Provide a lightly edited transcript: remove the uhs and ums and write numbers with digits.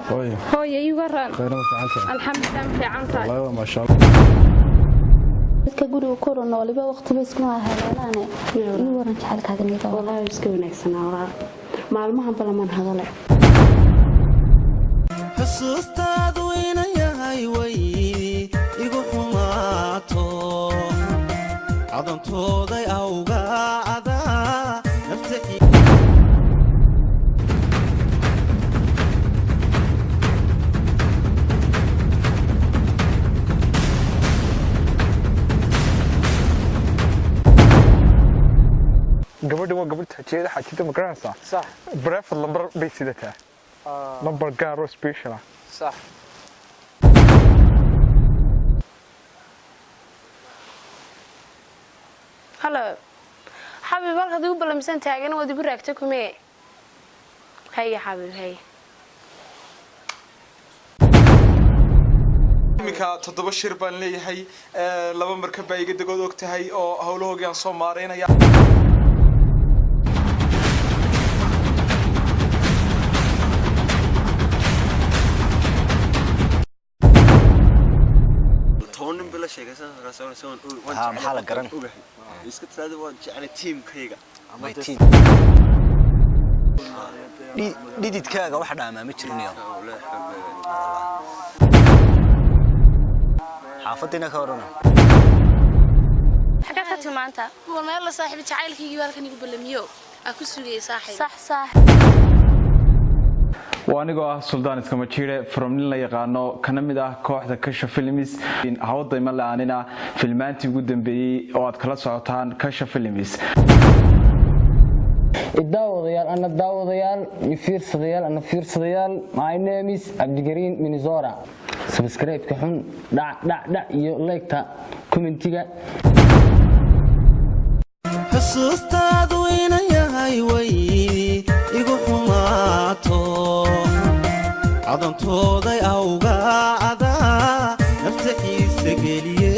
Hooyo. Hooyo, ii waran. Khayr, ma fiican tahay? Alxamdulilah, ma fiican tahay. Wallaahi waa maasha Allah. Dadka guriga koro nooliba waqtiba iskuma haleelaane. Ii waran jacaylkaaga niga? Wallaahi iska wanaagsanaa walaal, maalmahan balaman hadale. Xusuustaadu ina yahay way igu xumaato, cadantooday awgaada nafta. Gabadha waa gabadh tajeeda xajida, ma garanaysaa? Sax. Private lambar bay sidataa, lambar gaar oo special ah. Sax. Halo xabiib, halkaad igu ballamsan taagan waad igu raagtay kumee. Haya xabiib, haya. Iminka toddoba shir baan leeyahay, laba markab baa iga degood og tahay oo howlahoogii aan soo maaraynaya. 10 nin bila sheekaysan. Haa, maxaa la garan? Ogahay iska tiraada waan jeclay tiimkayga. My team. Dhididkaaga wax dhaamaa ma jirinayo. Xaafadiina ka warrama? Xaggaad ka tilmaanta war meel la saaxiib jacaylkaygii baa halkan igu ballamiyo aa ku sugayay saaxiib. Sax. Waa anigoo ah Suldaan Iskamajiire from nin la yaqaano, kana mid ah kooxda Kasha Films. Hawadayma la-aanina filmaantii ugu dambeeyey oo aad kala socotaan Kasha Films. Daawadayaal ana daawadayaal, fiirsadayaal ana fiirsadayaal, my name is Cabdigariin Minnesota. Subscribe-ka xun dhac dhac dhac iyo like-ta, comment-iga. Xusuustaadu ina yahay way igu xumaato, cadantooday awgaada nafta xiise geliye.